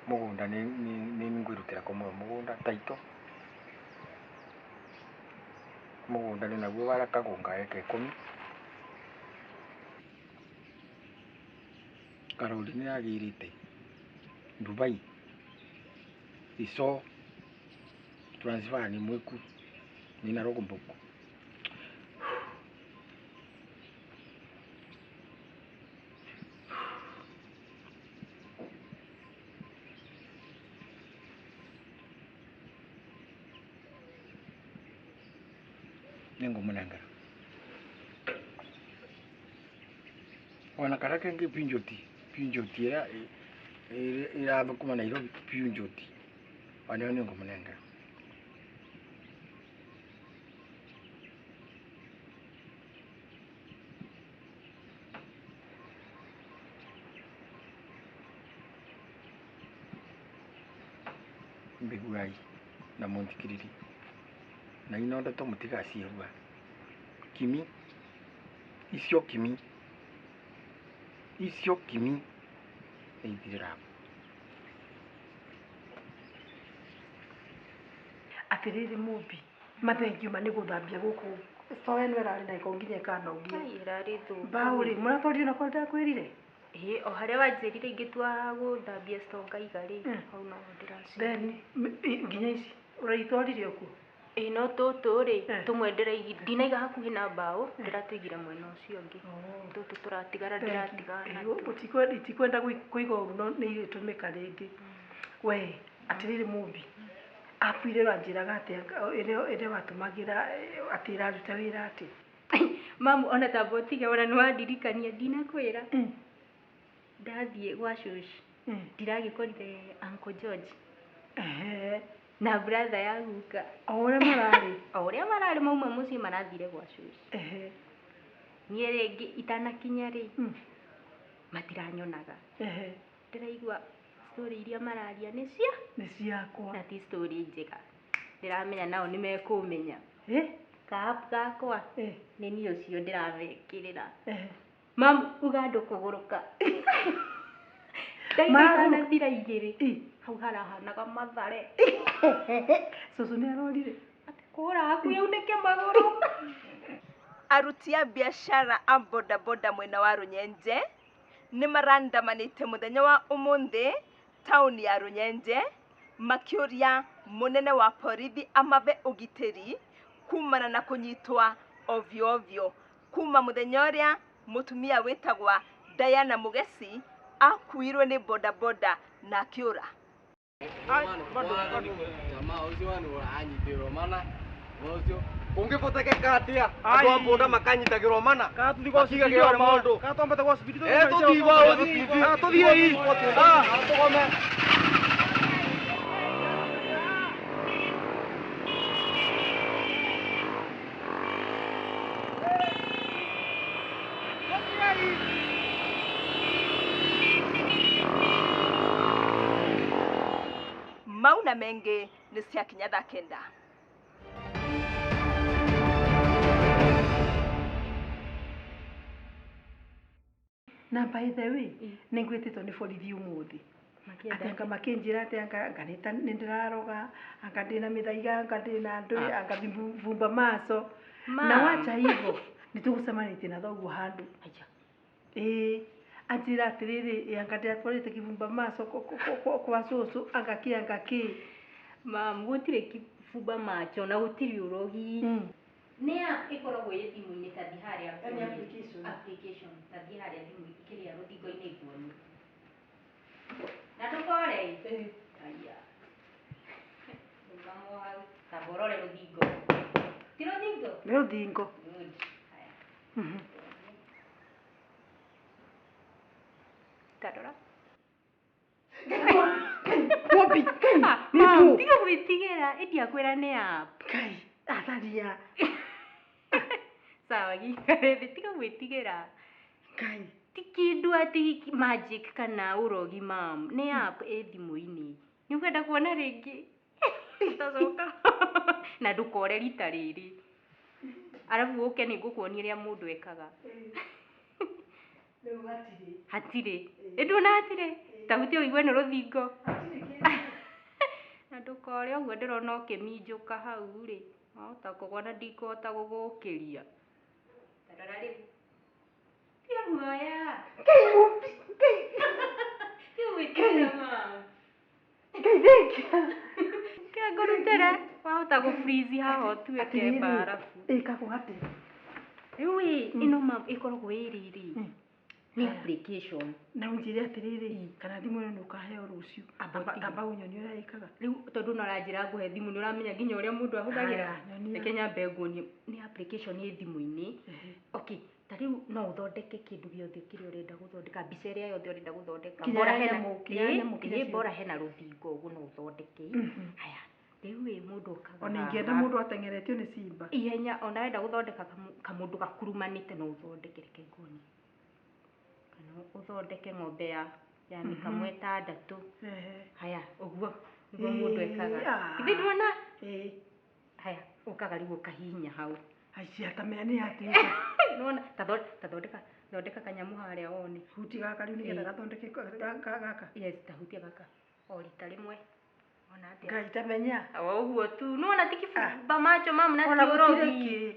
Mugunda ni ngwirutira kũmwe mugunda taito mugunda ni naguo wara kagunga eka 10 karori ni yagirite Dubai iso transfer ni mwiku ni Narok mbuku nĩngũmũnengera ona kana kengĩ pinjoti ĩrĩa ĩrathũkũma Nairobi pinjoti onayo nĩngũmũnengera. Mbiguai na mũnthikĩrĩrie na ino ndeto mũtigaciĩrua. Kimi icio kimi icio kimi nĩithirĩra.
Atĩrĩrĩ Mũmbi, mathengiũ ma nĩ gũthambia gũkũ store ĩno ĩrarĩ na gĩko nginya ĩkanogia.
Ĩrarĩ thũku.
Mbaũ rĩ, mũratwarire nakwa ndakwĩrire?
Ĩĩ, o harĩa wanjĩrire ingĩtua gũthambia store ngaiga rĩ, hau noho ndĩraciigire.
Then nginya ici ũraitwarire o kuo?
Ĩĩ no tũtũ rĩ, tũmwe ndinaiga hakuhĩ na mbaũ, ndĩratũigire mwena ũcio ũngĩ. Tũtũ tũratigara ndĩratiga natuo.
Itikwenda kũiga ũru no nĩ irĩtũmĩka rĩngĩ. We, atĩrĩrĩ Mũmbi, App ĩrĩa ũranjĩraga atĩ ĩrĩa watũmagĩra atĩ ĩraruta wĩra atĩ.
Mamu ona tamba ũtige ona nĩwandirikania ndinakwĩra. Ndathiĩ gwa cũcũ ndiragĩkorire Uncle George na brother ya guka.
O ũrĩa mararĩ.
O ũrĩa mararĩ mauma mũciĩ marathire gwa cũcũ. Niĩ rĩngĩ itanakinya rĩ matiranyonaga. Ndĩraigua story iria mararia nĩ cia
nĩ ciakwa
na ti story njega. Ndĩramenya nao nĩ mekũmenya. Ka-app gakwa nĩ niĩ ũcio ndĩramekĩrĩra. Mamu uga andũ kũgũrũka. Ndagĩka itanathira igĩrĩ hau harahanaga mathare.
Cũcũ nĩ arorire.
Atĩ kũra hakuhĩ aunĩke magũrũ.
Aruti a biacara a bodaboda mwena wa Runyenje nĩ marandamanĩte mũthenya wa ũmũthĩ taũni ya Runyenje makĩũria mũnene wa borithi amabe ũgitĩri kumana na kũnyitwa ovyo ovyo kuma mũthenya ũrĩa mũtumia wĩtagwa Diana Mugesi akuirwo nĩ bodaboda na akĩũra.
Jamaa ũcio anyitĩrwo mana ũcio ũngĩbotekeka atĩa andũ a boda makanyitagĩrwo mana makigagĩrwo maũndũ tũthiĩ tũgome.
Mauna menge nĩ ciakinya thaa 9.
Na by the way, nĩ ngwĩtĩtwo nĩ borithi ũmũthĩ. Atĩ anga makĩnjĩra atĩ anga nĩ ndĩraroga, anga ndĩna mĩthaiga, anga ndĩna ndũĩ, anga vumba maso. Na wacha hivyo, nĩ tũgũcemanĩtie na thoguo handũ. Ĩĩ, anjĩra atĩrĩrĩ, anga ndĩratwarĩte kĩbumba maso kwa cũcũ, anga kĩ anga kĩ.
Mam, gũtirĩ kĩbumba macho na gũtirĩ ũrogi. Nĩ app ĩkoragwo ĩ thimũ-inĩ ta thiĩ harĩa application ta thiĩ harĩa thimũ kĩrĩa rũthingo-inĩ nguonie. Na ndũkore. Aya. Rũgamo hau tamba ũrore rũthingo. Ti rũthingo?
Nĩ rũthingo.
Good. Haya. Tarora.
Wobi.
Mam, tiga gwĩtigĩra ĩndiakwĩra nĩ app.
Ngai, atharia.
Sawa, gĩikare thĩ, tiga gwĩtigĩra.
Ngai.
Ti kĩndũ atĩ magic kana ũrogi mam, nĩ app ĩ thimũ-inĩ. Nĩ ũkwenda kuona rĩngĩ? Tacoka. Na ndũkore rita rĩrĩ. Arabu ũke nĩ ngũkuonia ũrĩa mũndũ ekaga.
Rĩu hatirĩ.
Hatirĩ. Ĩ nduona hatirĩ? Ta hutia ũigue nĩ rũthingo. Na ndũkore ũguo ndĩrona ũkĩminjũka hau rĩ. Wahota kũgwa na ndikũhota gũgũkĩria. Ta rora rĩu. Tiga guoya.
Ngai mũmbi, Ngai.
Tiga gwĩtigĩra mam.
Ngai thengia.
Kĩa ngũrutĩre, wahota gũ freeze haha ũtuĩke mbarabu.
Ĩkagwo atĩa?
Rĩu ĩ, ĩno mam ĩkoragwo ĩ rĩrĩ. Nĩ application.
Na ũnjĩre atĩrĩrĩ, kana thimũ ĩno nĩ ũkaheo rũciũ. Amba ũnyonie ũrĩa ĩkaga.
Rĩu tondũ no ũranjĩra ngũhe thimũ nĩ ũramenya nginya ũrĩa mũndũ ahũthagĩra. Reke nyambe nguonie nĩ application ĩ thimũ-inĩ. Okay, ta rĩu no ũthondeke kĩndũ gĩothe kĩrĩa ũrenda gũthondeka, mbica ĩrĩa yothe ũrenda gũthondeka. Bora hena rũthingo ũguo no ũthondeke. Haya, rĩu ĩ mũndũ okaga.
Ona ingĩenda mũndũ ateng'eretio nĩ simba.
Ihenya ona wenda gũthondeka kamũndũ gakurumanĩte no ũthondeke, reke nguonie. Kana ũthondeke ng'ombe ya mĩkamo ĩtandatũ. Haya, ũguo nĩguo mũndũ ekaga. Ithe nduona? Haya, ũkaga rĩu ũkahihinya hau.
Aicia ta menya nĩ yatuĩka.
Nĩwona, ta thondeka thondeka kanyamũ harĩa wone.
Hutia gaka rĩu nĩgetha gathondeke gaka.
Yes, ta hutia gaka. O rita rĩmwe. Wona atĩa?
Ngai ta menya.
O ũguo tu. Nĩwona ti kĩbumba macho mamu na ti ũrogi.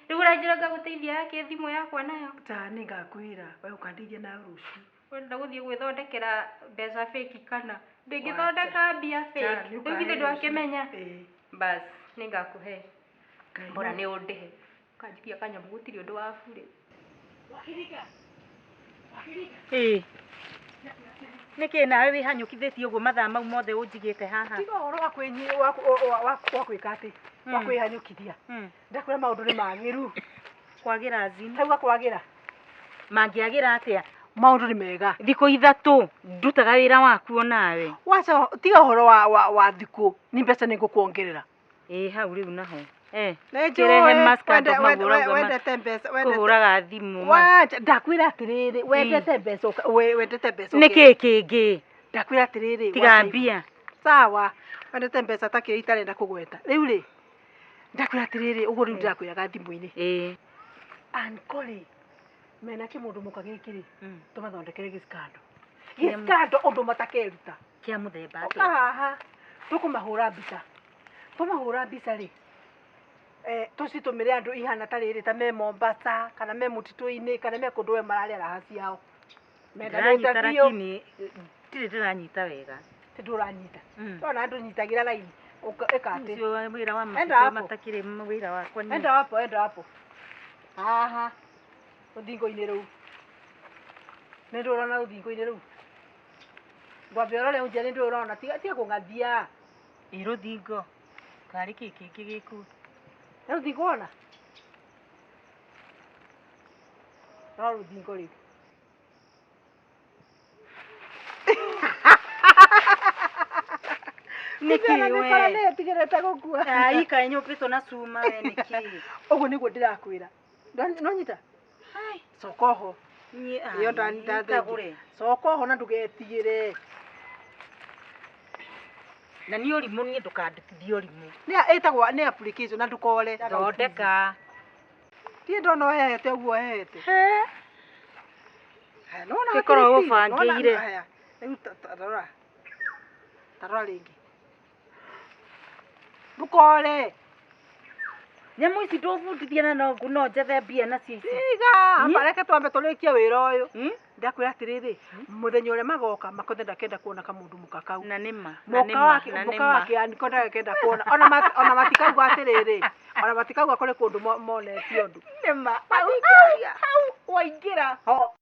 Rĩu ũranjĩra ngagũteithia yake thimũ yakwa nayo.
Ta nĩ ngakwĩra, we ũkandeithia nayo rũciũ.
Ũrenda gũthiĩ gwĩthondekera mbeca fake kana? Ndĩngĩthondeka mbia fake. Rĩu githĩ ndwakĩmenya? Bas, nĩ ngakũhe. Bora nĩ ũndĩhe. Ũkanjikia kanyamũ gũtirĩ ũndũ wa bure.
Ĩĩ.
Nĩkĩ nawe wĩhanyũkithĩtie ũguo mathaa mau mothe ũnjigĩte haha?
Tiga ũhoro wa kwĩnyi wa gwĩka atĩ wa kwĩhanyũkithia. Ndakwĩra maũndũ nĩ magĩru.
Kwagĩra zini.
Tauga kwagĩra.
Mangĩagĩra atĩa?
Maũndũ nĩ mega.
Thikũ ithatũ ndutaga wĩra waku onawe.
Wacha tiga ũhoro wa thikũ ni mbeca nĩ ngũkuongerera.
Ĩ hau rĩu naho. Eh.
Nĩ
Kĩrehe
njũĩ,
maskando mau ũrauga
wendete mbeca wendete
kũhũraga thimũ.
Wacha ndakwĩra atĩrĩrĩ wendete mbeca wendete mbeca
Nĩkĩ kĩngĩ?
Ndakwĩra atĩrĩrĩ
Tiga
wacha
mbia.
Sawa wendete mbeca ta kĩrĩa itarenda kũgweta. Rĩu rĩ ndakwĩra atĩrĩrĩ ũguo rĩu ndĩrakwĩraga thimũ-inĩ.
Ĩ.
Ankore mena kĩmũndũ mũka gĩkĩ rĩ tũmathondekere gĩskando. Gĩskando ũndũ matakeruta.
Kĩa mũthemba
Ũka haha tũkũmahũra mbica. Tũmahũra mbica rĩ tũcitũmĩre andũ ihana ta rĩrĩ ta me Mombasa kana me mũtitũ-inĩ kana me kũndũ we mararĩa raha ciao. Mendanĩte
Ndĩranyita
biũ.
lakini ndirĩ ndĩranyita wega.
Ti ndũranyita. Ndona andũ nyitagĩra raini. Ĩka atĩ.
Ũcio wĩra wa
Enda
mabica
hapo.
matakĩrĩ wĩra wakwa niĩ.
Enda hapo, enda hapo. Haha. Rũthingo-inĩ rũu. Nĩ ndũrona rũthingo-inĩ rũu. Ngwambe ũrore ũnjĩre nĩ ndũrona tiga tiga kũng'athia.
Ĩ rũthingo. Karĩ kĩ kĩngĩ gĩkuo?
Nĩ rũthingo wona? Rora rũthingo rĩu.
Nĩkĩ we?
Nĩ ĩtigĩrĩte gũkua.
Ai kaĩ nyũmbĩtwo na cuma we nĩkĩ?
Ũguo nĩguo ndĩrakwĩra. Nonyita? Coka oho.
Niĩ
Ĩyo
ai,
ndathengia. Coka oho na ndũgetigĩre.
Na nĩ ũrimũ niĩ ndũkandutithie ũrimũ.
Nĩ ĩtagwo nĩ application na ndũkore.
Thondeka.
Ndirĩ ndona ũhehete ũguo ũhehete. Haya, nĩwona
Gĩkorwo
hakĩrĩ Steve? Nĩwona-
ũbangĩire.
Haya, rĩu ta rora. Ta rora rĩngĩ. Ndũkore.
Nyamũ ici ndũbundithia na no njethe mbia nacio ici.
Tiga, amba reke twambe tũrĩkie wĩra ũyũ. Ndakwĩra atĩrĩrĩ, mũthenya ũrĩa magoka makothe ndakenda kuona kamũndũ mũka kau.
Na nĩma.
Mũka wake mũka wake aniko ndakenda kuona. Ona matikauga atĩrĩrĩ, ona matikauga kũrĩ kũndũ monete ũndũ.
Nĩma.
Hau waingĩra ho.